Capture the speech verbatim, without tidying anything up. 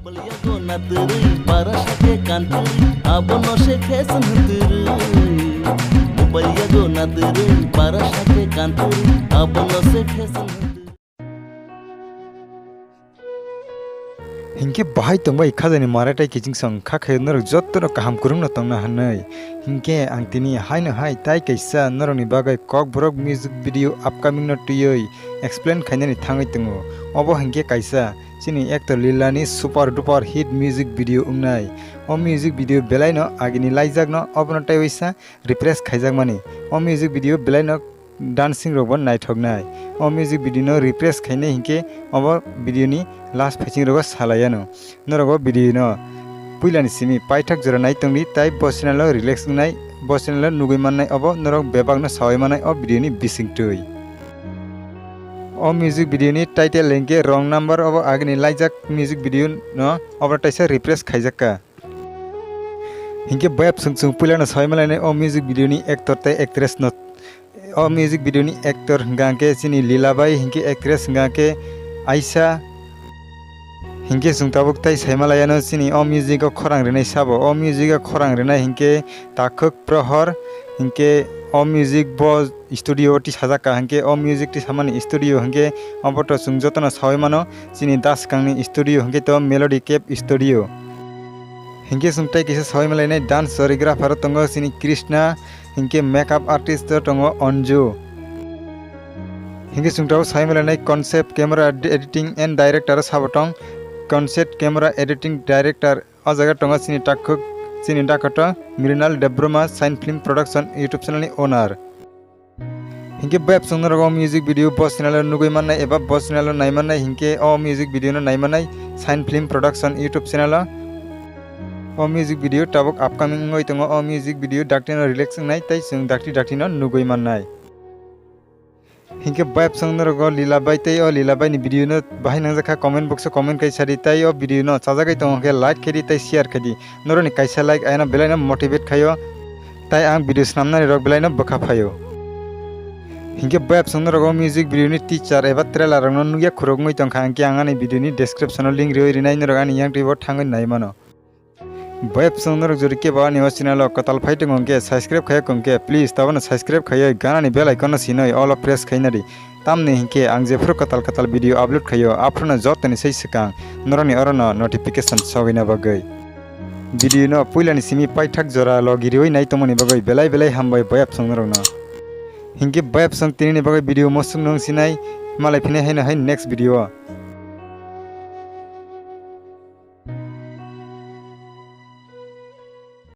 Mobile yago na tvrwi, bara sake kantwi, abono se fashion hwn tvrwi. Mobile yago na tvrwi, bara sake kantwi, abono se fashion hwn tvrwi. Hinkhe bahai tongbai khajani marai tai kiching song kha khe norok jotono kaham kwrwngno tongna hwnwi. Hinkhe ang tini haino hai tai kaisa norokni bagwi Kokborok music video upcoming no twiwi explain khainani thangwi tongo. Obo hinkhe kaisa chini actor Lilani super duper hit music video wngnai. O music video belaino agini laijakno, obono tei waisa refresh khaijakmani. O music video belaino dancing rokbo naithoknai. O music video no refresh khainai hinkhe obo video ni last phaising rogo salaiano. Norok o video no puilani simi paithak jora nai tongdi, tai bo channel o relax wngnai, bo channel o nugwi mannai, obo norok bebak no sawi mannai o video ni bisingtwi. O music video ni title hinkhe Wrong Number, obo agini laijak music video no, obo taisa refresh khaijakka. Hinkhe bayap sung sung puilano sawi malainai o music video ni actor tei actress no. O music video ni actor hwnkha hinkhe chini Lila bai, hinkhe actress hwnkha khe Aisha. Hinkhe chwng tabuk tai sai malaiano chini o music o khorang rwnai sabo. O music o khorang rwnai hinkhe Takhuk Prohor, hinkhe o music bo studio o tisajak ka, hinkhe o music tisamani studio hinkhe obo to chwng jotono sawi mano, chini Daskang ni studio hinkhe to Melody Cave Studio. Hinkhe chwng tei kisa sawi malainai dance choreographer o tongo chini Krishna, hinkhe makeup artist o tongo Anju. Hinkhe chwng tabuk sawi malainai concept camera editing and director o sabo tong, concept camera editing director. O jaga tongo chini takhuk, chini dakhoto Mrinal Debbarma, Shine Film Production YouTube channel ni owner. Hinkhe bayap song norok o music video bo channel o nugwi mannai eba bo channel o nai mannai, hinkhe o music video no nai mannai Shine Film Production YouTube channel o. O music video tabuk upcoming wngwi tongo, o music video dakti no relax wngnai tei chwng dakti dakti no nugwi mannai. Hinkhe bayap song norok o Lila bai tei o Lila bai ni video no bahai nangjak kha, comment box o comment kai sadi, tei o video no chajagwi tongo khe like khaidi tei share khaidi. Norok ni kaisa like ayano belai no motivate khaio, tei ang video snamnani rok belai no bwkha phaio. Hinkhe bayap song norok o music video ni teaser eba trailer rok no nugya khurok wngwi tongkha, hinkhe ang ani video ni description o link riwi rinai, norok ani yang twi bo thangwi nai mano. Bayap song norok jodi kebo ani o channel o kwtal phai tongo hwnkhe, subscribe khaiya hwnkhe, please tabano subscribe khaiwi ganani bell icon no sinoi all o press khaina di. Tamni hinkhe ang jephuru kwtal kwtal video upload khaio, aphuru no jotoni sai swkang norokni oro no notification sogwina bagwi. Video no puilani simi paithak jora logi riwi nai tongmani bagwi belai belai hambai bayap song norok no. Hinkhe bayap song tini ni bagwi video mosuk nung sinai, malai phini haino hai next video o.